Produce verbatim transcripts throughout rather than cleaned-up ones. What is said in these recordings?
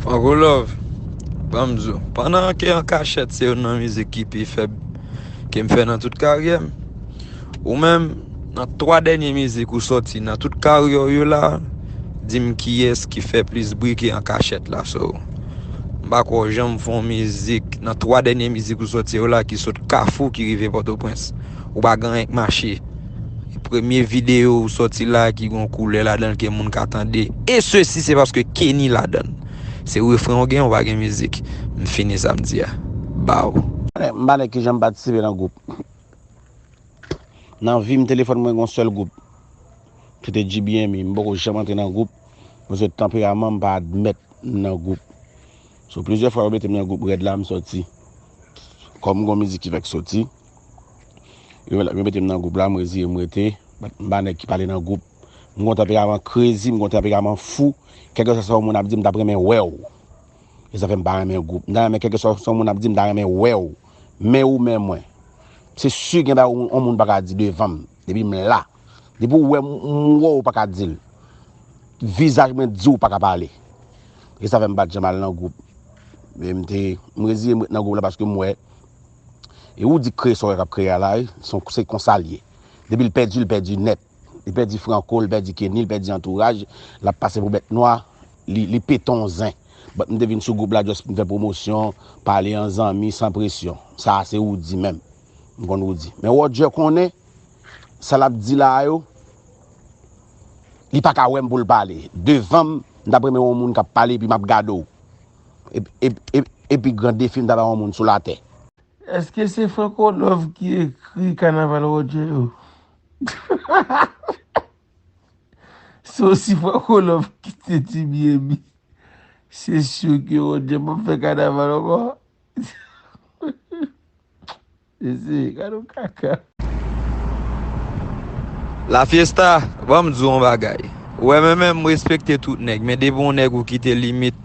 Franco Love, ban m di w, pandan ke An Kachèt se youn nan mizik ki pi fèb ke m fè nan tout karyè m, ou menm, nan twa dènye mizik ou sòti nan tout karyè w yo la, di m kiyès ki fè plis bri ke An Kachèt la. So, m pa kwè w janm fè yon mizik nan twa dènye mizik ou sòti yo la ki sot Kafou ki rive Pòtoprens. Ou pa gen anyen k mache. Premye videyo ou sòti la ki gon koulè ladan l ke moun ka tande. E sesi se paske Kenny ladan l. Se refren ou gen, ou pa gen mizik. M fini sa m di a. Baw. M pa nèg ki janm patisipe nan gwoup. Nan vi m, telefòn mwen gon sèl gwoup. Se te G B M E. M poko janm antre nan gwoup. Paske tanperaman m pa admèt m nan gwoup. So plizyè fwa yo mete m nan gwoup rèd la, m sòti. Kòm gon mizik ki fèk sòti, yo, yo mete m nan gwoup la, m reziye m rete. But m pa nèg ki pale nan gwoup. M gon tanperaman crazy, m gon tanperaman fou. Kèlkeswa sa yon moun ap di, m t ap renmen wè w. E sa fè m pa renmen gwoup. M ta renmen kèlkeswa sa yon moun ap di, m ta renmen wè w. Men ou men mwen. Se si gen bagay yon moun pa ka di devan m. Depi m la. Depi w wè m, m wè w pa ka di l. Vizaj mwen di w pa ka pale. E sa fè m pa t janm al nan gwoup. Men m te, m reziye m ret nan gwoup la paske m wè. E ou di kreye sa w wè k ap kreye a la, wi. Se konsa l ye. Depi l pèdi, l pèdi nèt. Li pèdi Franco, li pèdi Kenny, li pèdi antouraj, l ap pase pou bèt nwa, li, li pete yon zen. But m te vin sou gwoup la just pou m fè pwomosyon, pale an zanmi, san presyon. Sa a se Roody menm. M konn Roody. Men Roger konnen, sa l ap di la a yo, li pa ka wè m pou l pale. Devan m, m t ap renmen wè yon moun k ap pale epi m ap gade w. Epi, epi, epi, epi gran defi m ta ba yon moun sou latè. Èske se Franco Love ki ekri kanaval Roger yo? So si Franco Love kite T B M E, se si ke Roger p ap fè kanaval ankò? Mesye, gade yon kaka. La Fiesta, ban m di w yon bagay. Ou wè, mwen menm, m respekte tout nèg, men depi yon nèg ou kite limit,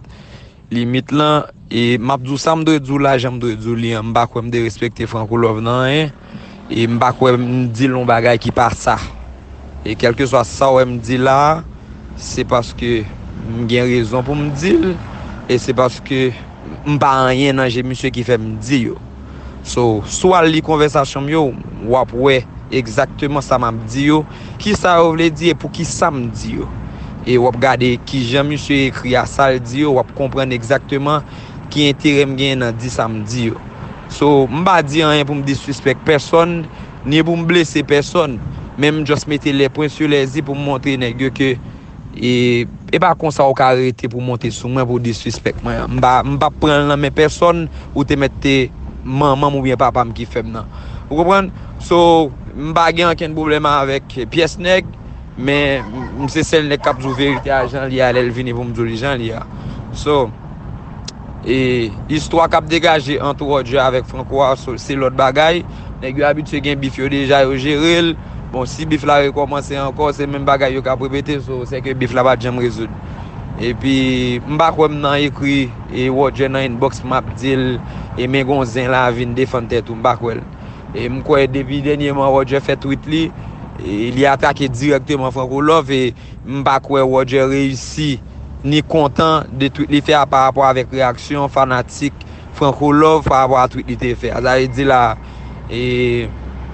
limit lan, e m ap di w sa m dwe di w la, jan m dwe di w li an, m pa kwè m derespekte Franco Love nan anyen, e m pa kwè m di l yon bagay ki pa sa. E kèlkeswa sa w wè m di la, se paske m gen rezon pou m di l, e se paske m pa anyen nan je misye ki fè m di yo. So, si w al li konvèsasyon m yo, w ap wè egzakteman sa m ap di yo, kisa yo vle di e poukisa m di yo. E w ap gade kijan misye ekri a sa l di yo, w ap konprann egzakteman ki enterè m genyen nan di sa m di yo. So, m pa di anyen pou m disrespect pèsonn, ni pou m blese pèsonn, men m just mete les points sur les i pou m montre nèg yo ke E, e pa konsa ou ka rete pou monte sou mwen pou disrespect mwen. M pa, m p ap pran l nan men pèsonn, ou te mèt te manman m oubyen papa m ki fè m nan. Ou konprann? So, m pa gen ankenn pwoblèm avèk pyès nèg, men m se sèl nèg k ap di w verite a jan l ye a lè l vini pou m di w li jan l ye a. So, E istwa k ap degaje ant Roger avèk Franco a, so, se lòt bagay. Nèg yo abitye gen bif yo deja, yo jere l. Bon, si bif la rekòmanse ankò, se menm bagay yo k ap repete, so, sèke bif la pa t janm rezoud. Epi, m pa kwè m nan ekri e Roger nan inbox m ap di l, e men gon zen la vin defann tèt ou, m pa kwè l. E m kwè depi dènyèman Roger fè tweet li, e li atake dirèkteman Franco Love, e m pa kwè Roger reyisi ni kontan de tweet li fè a pa rapò avèk reyaksyon fanatik Franco Love pa rapò a tweet li te fè a. Sa vle di la, e,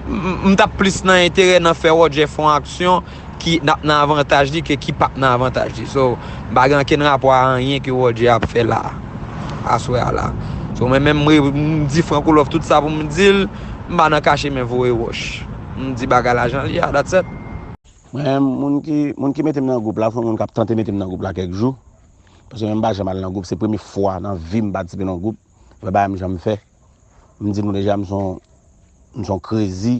m, m t ap plis nan enterè nan fè Roger fè yon aksyon ki n ap nan avantaj li ke ki p ap nan avantaj li. So, m pa gen ankenn rapò a anyen ke Roger ap fè la, aswè a la. So, mwen menm, m, m di Franco Love tout sa pou m di l, m pa nan kache men voye wòch. M di bagay la jan l ye a, that's it. Mwen, moun ki, moun ki mete m nan gwoup la, se yon moun k ap tante mete m nan gwoup la kèk jou. Paske mwen m pa janm al nan gwoup, se premye fwa nan vi m patisipe nan gwoup. Vre bagay m janm fè. M di nou deja, m se yon, m se yon crazy.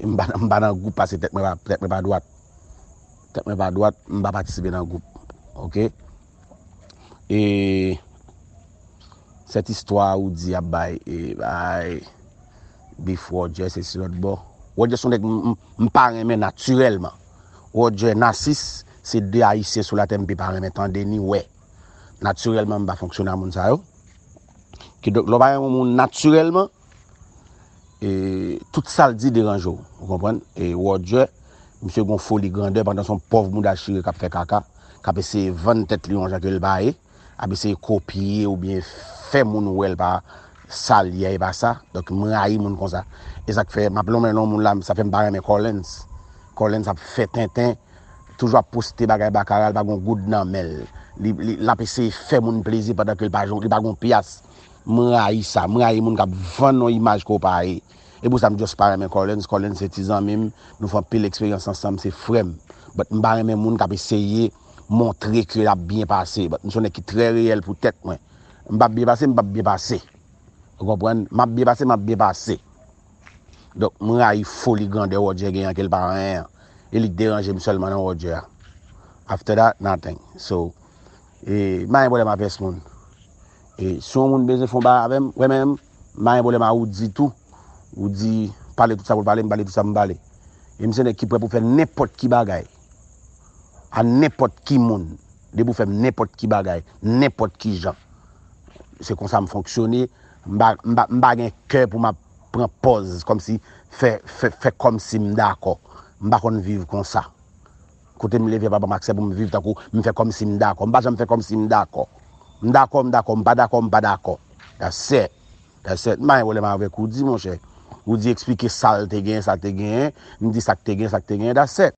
M pa, m pa nan gwoup paske tèt mwen pa, tèt mwen pa dwat. Tèt mwen pa dwat, m pa patisipe nan gwoup. Oke? E cette histoire ou di ap bay, e bay bif Roger, se si lòt bò. Roger se yon nèg m, m, m pa renmen natirèlman. Roger, Nasis, se de Ayisyen sou latè m pi pa renmen tande ni wè. Natirèlman, m pa fonksyone a moun sa yo. Kidonk, lè w pa renmen yon moun natirèlman, e, tout sa l di deranje w. Ou konprann? E Roger, misye gon foli grandè pandan se yon pòv mouda chire k ap fè kaka, k ap eseye vann tèt li yon jan ke l pa ye. ap eseye kopye oubyen fè moun wè l pa sa l ye a, e pa sa. Donk, m rayi moun konsa. E sa k fè, m ap lonmen lon moun la, sa fè m pa renmen Collins. Collins ap fè tenten, toujou ap poste bagay bakara, l pa gon goud nan men l. Li, li, l ap eseye fè moun plezi pandan ke l pa, li pa gon pyas. M rayi sa. M rayi moun k ap vann yon imaj ke w pa ye. E pou sa m just pa renmen Collins. Collins se ti zanmi m. Nou fè anpil eksperyans ansanm, se frè m. But m pa renmen moun k ap eseye montre ke l ap byen pase. But m se yon nèg ki trè reyèl pou tèt mwen. M p ap byen pase, m p ap byen pase. Ou konprann? M ap byen pase, m ap byen pase. Donk, m rayi foli grandè Roger gen an ke l pa anyen an. E li k deranje m sèlman nan Roger a. After that, nothing. So, e, m pa gen pwoblèm avè s moun. E, si yon moun bezwen fè yon bagay avè m, wè menm, m pa gen pwoblèm a Roody tou. Roody pale tout sa pou l pale, m pale tout sa pou m pale. E m se nèg ki prè pou fè nenpòt ki bagay. A nenpòt ki moun. Depi w fè m nenpòt ki bagay, nenpòt ki jan. Se konsa m fonksyone. M pa, m pa, m pa gen kè pou m ap pran pòz kòmsi fè, fè, fè kòmsi m dakò. M pa konn viv konsa. Kote m leve a pa ban m aksè pou m viv tankou m fè kòmsi m dakò. M pa janm fè kòmsi m dakò. M dakò, m dakò, m pa dakò, m pa dakò. That's it. That's it. M pa gen pwoblèm avèk Roody, monchè. Roody eksplike sa l te genyen, sa l te genyen. M di sa k te genyen, sa k te genyen. That's it.